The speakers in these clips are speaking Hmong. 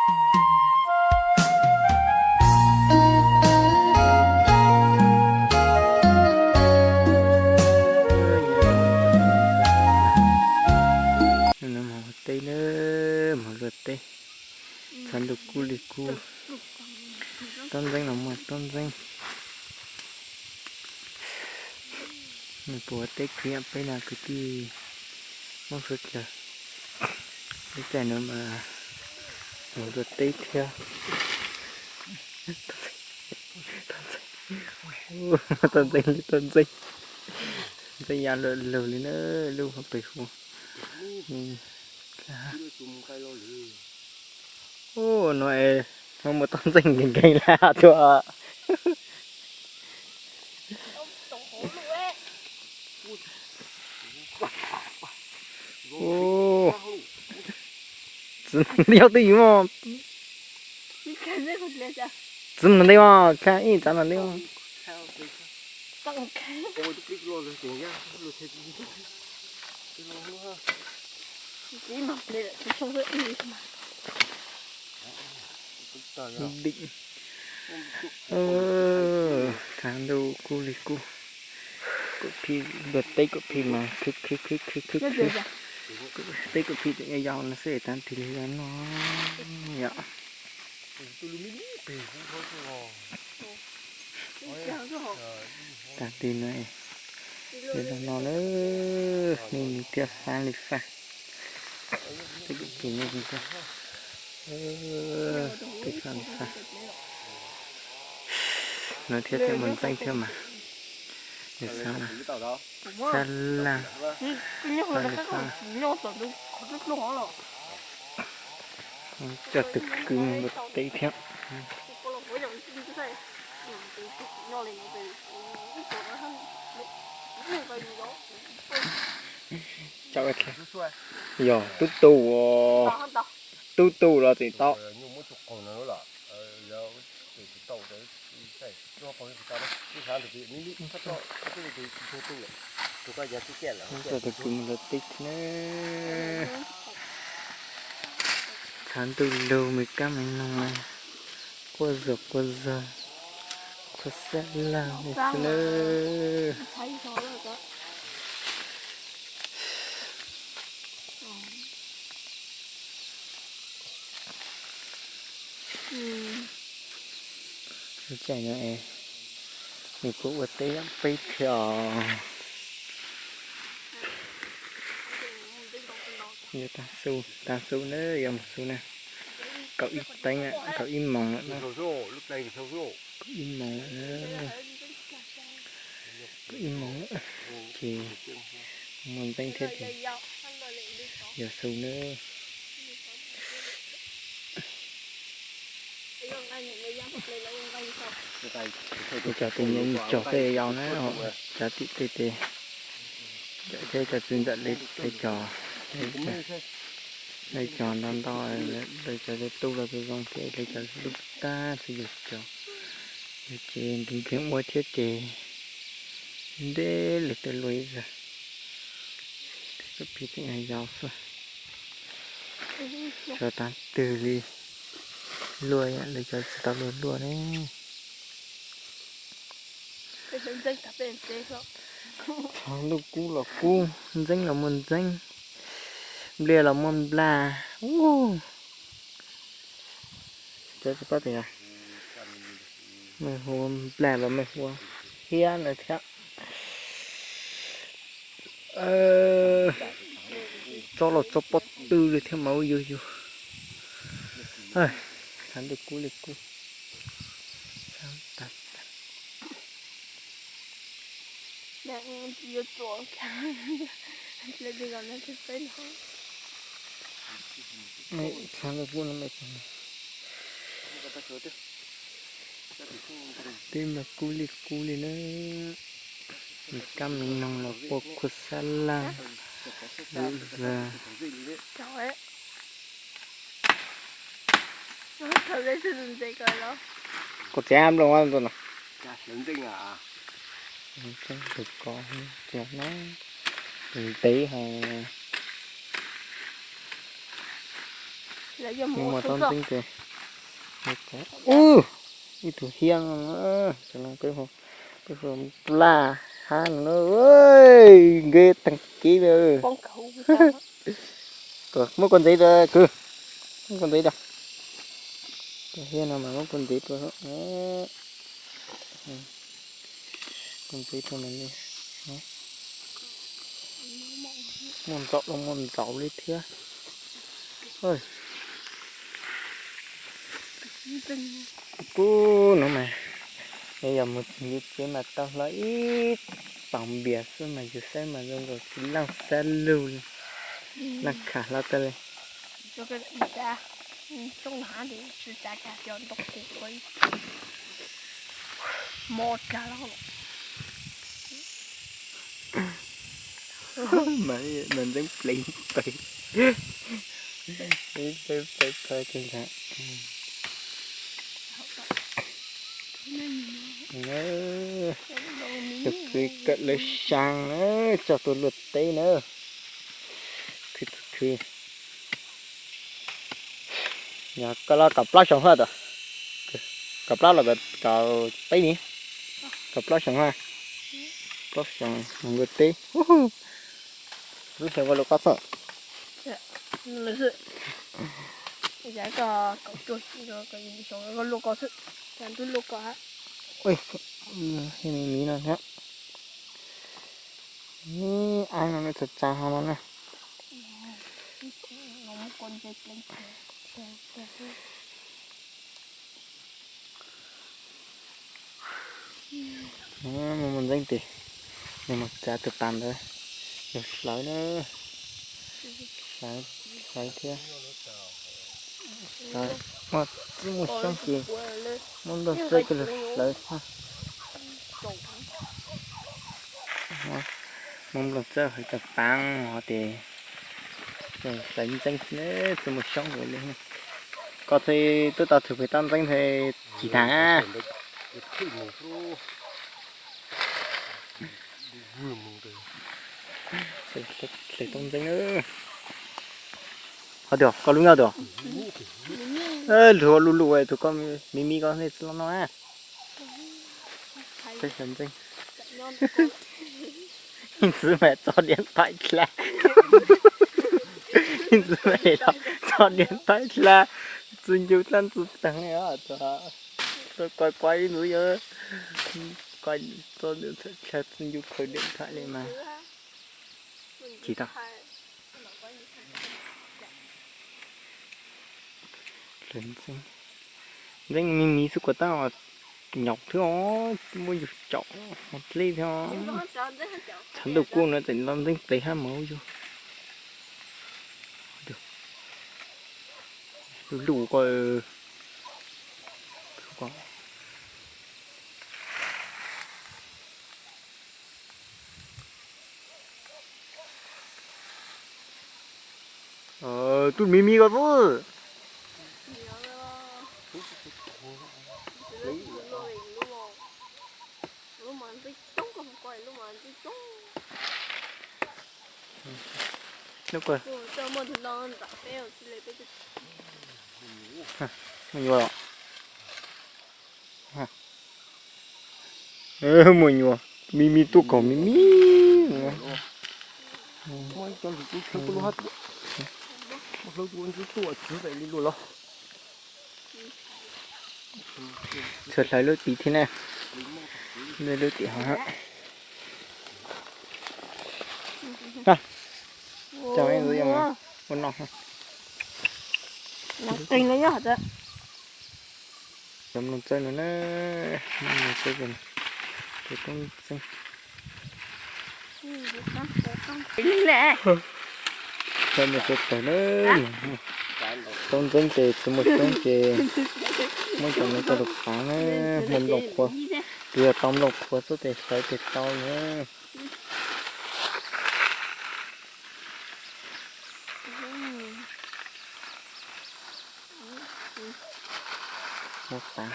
Mus ua teb na, mus luaj teb, txog ntuj kub li kub, tob ntxeeb los muaj tob ntxeeb. Nws puas ua teb khwv yam peb no kwv tij Hmoob suav dlawg. Lub caij no mas mus luaj teb thiab. Tob ntxeeb li tob ntxeeb, ntxeeb ya luaj lug li na, lub hauv pes hu. Ub, no es Hmoob muaj tob ntxeeb nkees nkees lawm tuaj. Ub, txiv yog twj ywm mog. Txiv mus ntev mog, ib txav no ntev mog. Dim. Thav ntuj kub li kub. Kuv phij luaj teb kuv phij mas khwv khwv khwv khwv khwv khwv. Teb kuv phij tseem yau yau no xwb, tag tig li yau no yom. Tag tig no, li no no na, hnub no thiab fab li fab. Teb kuv phij no thiab, teb fab li fab. No thiab thiab muaj ntxeeb thiab mas. Nws xab na, xab laj, xab li xab. Coj tus kwv mus teb thiab. Yog tub tu, tub tu los tseem tau. Coj tus kwv mus luaj teb thiab na. Thav ntuj lug me kab me noog na, quaj zog quaj zog, khuv xab laj li xwb na. Lub caij no es nws puas ua teb yam peb thiab os. Yuav tag su, tag su na, yuav mus su na. Kaum ib teev, kaum ib moos lawm na. Kaum ib moos lawm na. Kaum ib moos lawm ces muaj ntxeeb thiab ces yuav su na. Li cov tus nyiam yim cog tej yau na, cov tim tej ces thiab cov txiv ntxawm li cov, li cov nto nto, li cov tub los zoo zoo thiab li cov lub tag tsis yog cov, yog ces nkeeg ua thiab ces ntev li tej luaj ib zag. Tej kuj phij tseem yau xwb. Cov tag twg li luaj, li cov tsis tau luaj luaj ne. Thav ntuj kub los kub, ntxeeb los muaj ntxeeb, npliaj los muaj nplas. Cov tsis paub tias me hu nplas los me hu hiab no thiab. Txob los txob pob tw li thiab mas ua yus yus. Thav ntuj kub li kub. Thav ntuj kub no me. Twb mas kub li kub li na. Me kab me noog los quaj khuv xab laj lawm zag. Kuv txiav nplooj ntawm no. Tus ko txiav no, tus ntev hos. Mus mus tau ntxeeb ces, ub, ib tug hiab no, peb hu, peb hu plaj hab no na, nkeb tag kev lawm. Muab kua ntxiv rau kwv, muab kua ntxiv rau. Tus hiab no mas muab kua ntxiv rau, kua ntxiv rau nws li. Muaj ntxaum los muaj ntxaum li thiab. Kub no mas, yog mus txog ntiv tsev mas tau hlo ib poom npias xwb mas yus saib mas zoo nkaus tsis leej xab lug li, leej kham hlo tag li. Mas ntxeeb pleev pawg, pleev pawg pawg kiag ntag. Tus kwv kawm lawv xyaa na, tso tuaj luaj teb na. Khwv, khwv. Yog koj los kaum plaub xyoo hab tod, kaum plaub los kaum peb ni, kaum plaub xyoo hab, plaub xyoo mus luaj teb, plaub xyoo koj luaj kob xwb. Miv no thiab, ab no txav txav ho no na. Mus mus ntxeeb tes, nws mus txav tus pas ntawd, yog hlawv na, hlawv thiab. Muaj txij muaj xyoob ces muab nplooj txawj coj los hlawv. Muab nplooj txawj hais cov paav ho ces hlawv ntxeeb txij muaj xyoob li. Koj txhij twb tau txhwm pem toj ntxeeb txhij tag. Hle toj ntxeeb. Ho tias koj lub nyob tias, luag lub lub tus koj me me koj nej tsis los no. Ntxwv mas txog diav thaib dlha, ntxwv mas txog diav thaib dlha, txwv ncu dlab ntxwv teeg, kuav kuav ib ntxwv yog, kuav txog diav thaib dlha txwv ncu khaws diav thaib li mas. Tsis tau. Ntxeeb, ntxeeb me me xwb kuas tab nyaum thiab os, muab yus caum dleb thiab os. Tshav ntuj kuj no tseem los ntxeeb plev hab mas yus. Lub lub ko. Tub me me ko xwb. Muaj nyuam los? Muaj nyuam, me me tuaj kom me me. Txhua hlawv lub tim thiab na, lub tim ho. Cov ua no. Cov mloog txawj no na, mloog txawj, tub ntxeeb. Cov mloog txawj tawg na, tub ntxeeb ces tsis muaj xyoob ces muab cov no coj los paav na, muaj nplooj qhuav, tsuas yog tau nplooj qhuav xwb ces hlawv ces tau na. Muab paav,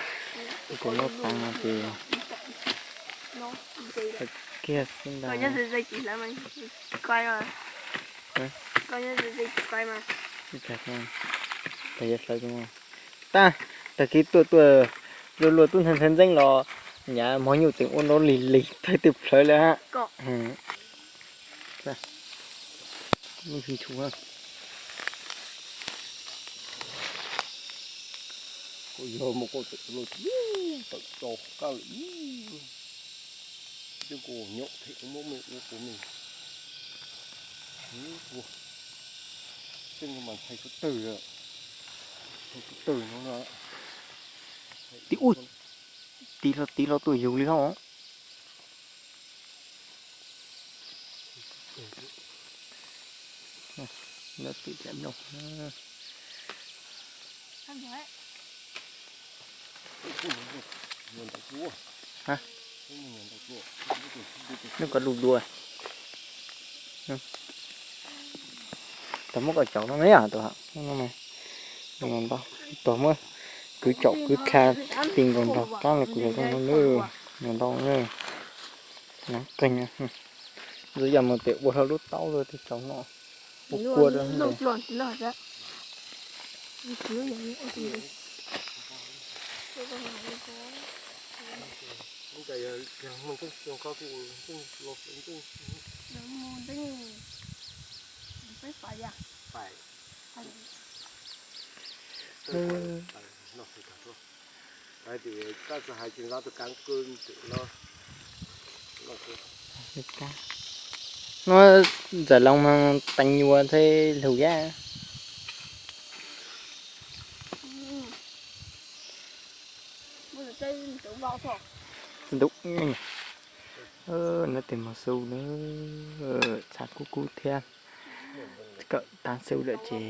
kuv muab paav no ces kiag xwb ntag. Tag, tag kis tuaj tuaj luag luag tub ntxhais ntxhais ntxeeb los nyav mog nyuj tseem ua nrov lig lig thawj twg plhawv lawm hab. Kuv yog mus koj tawm tau kaj lawm, twb koj nyom them muab me ua kuv me. Ua, tej no mas ntxhais suav tawg, ntxhais suav tawg no na. Tiv ub, tiv hlo tiv hlo tuaj yug li hab. Lawv twb cam nyob. Neb koj lub dua. Tau muab koj cauv no ne, tau muab kwv caum kwv dha ti nkaus nrog qab no kuv yog zoo no na, nws ntau na, nov qeeg. Ntxwv yog mus tes ua hlo lub taub rau tej tsaus no, ua kua rau. No ntxawm loos mas teev nyuas thiab lug yab. Ntuj, no tes mos xu na, txhav kub kub thiab. Kaum tav su lawm ces,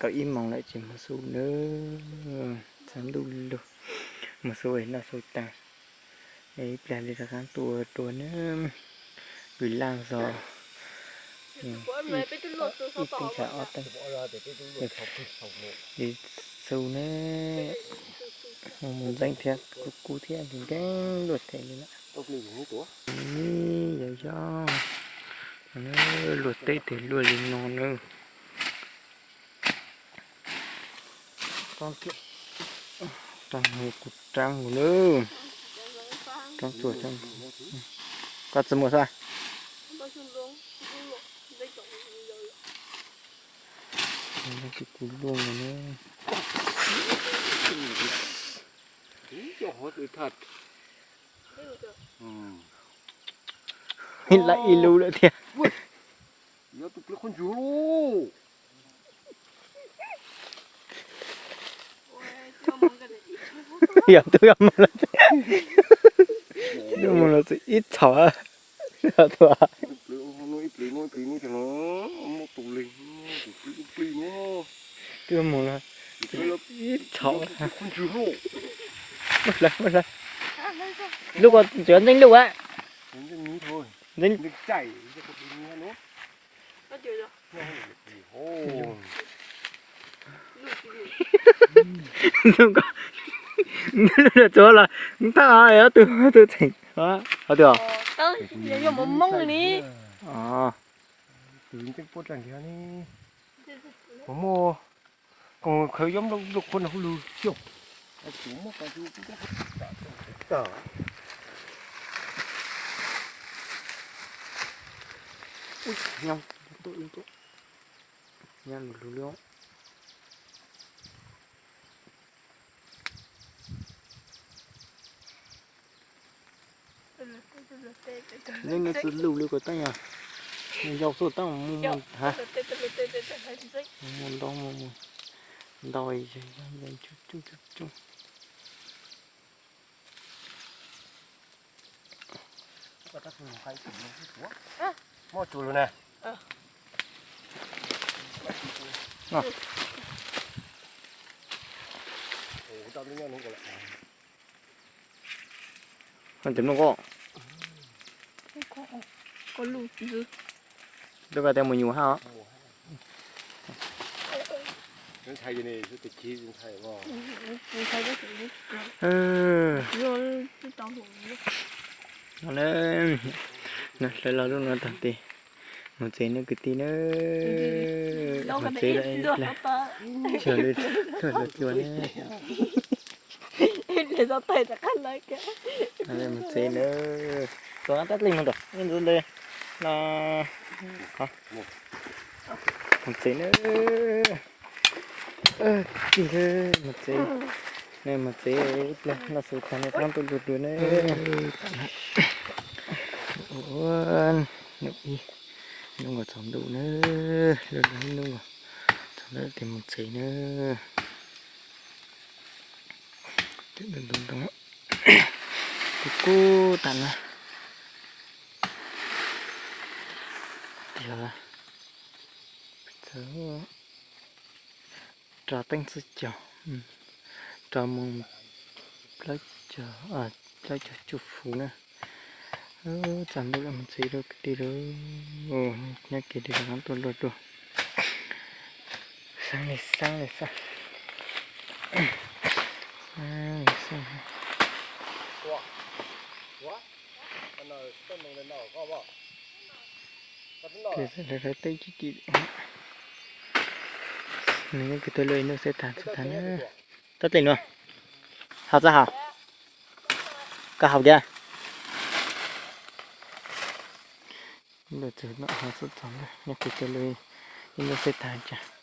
kaum ib moos lawm ces mos xu na, txhav ntuj lug, mos xu noj xu taag. Ib plag li rov qab tuaj dua na, vim laj zog. Ib teev tsam ob teev li xu ne, mus ntxeeb thiab kub kub thiab nkeeg luaj teb li lawm. Yog yog, luaj teb tes luaj li no na. Rab kuv rab nkaus na, rab tsuag, koj tsi muaj xwb. Kuv luaj na. Lawm ib lub lawm thiab. Yog tub yog mus los, mus los txwm ib txhaum. Twb mus los ib txhaum. Muab hlawv, muab hlawv. Lub ko tsuav ntxeeb luj a. Ntxeeb, ntxeeb ko, ntxeeb luj tsuav los ntag, ob tug, ob tug tseem, ob tug. Tus ntxeeb puab dlaag nrhiav ne. Kuv muaj, kuv khaws yob nplooj qhuav no hauj lwm xyoo. Nyob lug lug li. Neb, neb tsi luj li ko teeb yog, yog xwb teeb mus mus ha, mus ntau mus mus ntau, coob coob coob. Muaj tsuas lug na. Ntawm no ko. Twb ko tias mus nyuam hab os. Hlawv los lub no tag tes, Mus tsev nawb kwv tij nawb. Mus tsev lawm, tsis hais li tuaj los cua ne. Mus tsev nawb. Tus tab li mus tom ntxuv le no. Mus tsev nawb. Kwv tij, mus tsev. Nej mus tsev, ib pliag loj xwb tag nej rov tuaj dua dua nawb. Ua, hnub ib, hnub nkaus tsaus ntuj nawb, lub hnub nkaus tsaus ntuj ces mus tsev nawb. Ntoo ntoo kub kub tas na. Tiag, rau teeb txhij caug, rau moos plaub caug, plaub caug cuaj fuv na. Tsaus ntuj lawm mus tsev lawm kwv tij lawm. Nyob kiag li no tuaj luaj dua. Xeeb li xeeb li xeeb. Lawv teb cim cim. Nws nyob kwv tij lawm, ib nub xwb tag xwb tag na. Tab dlej no, haus txaj haus, koj haus kiag. Lawv txawm no xub txog nyob kwv tij lawm, ib nub xwb tag cas.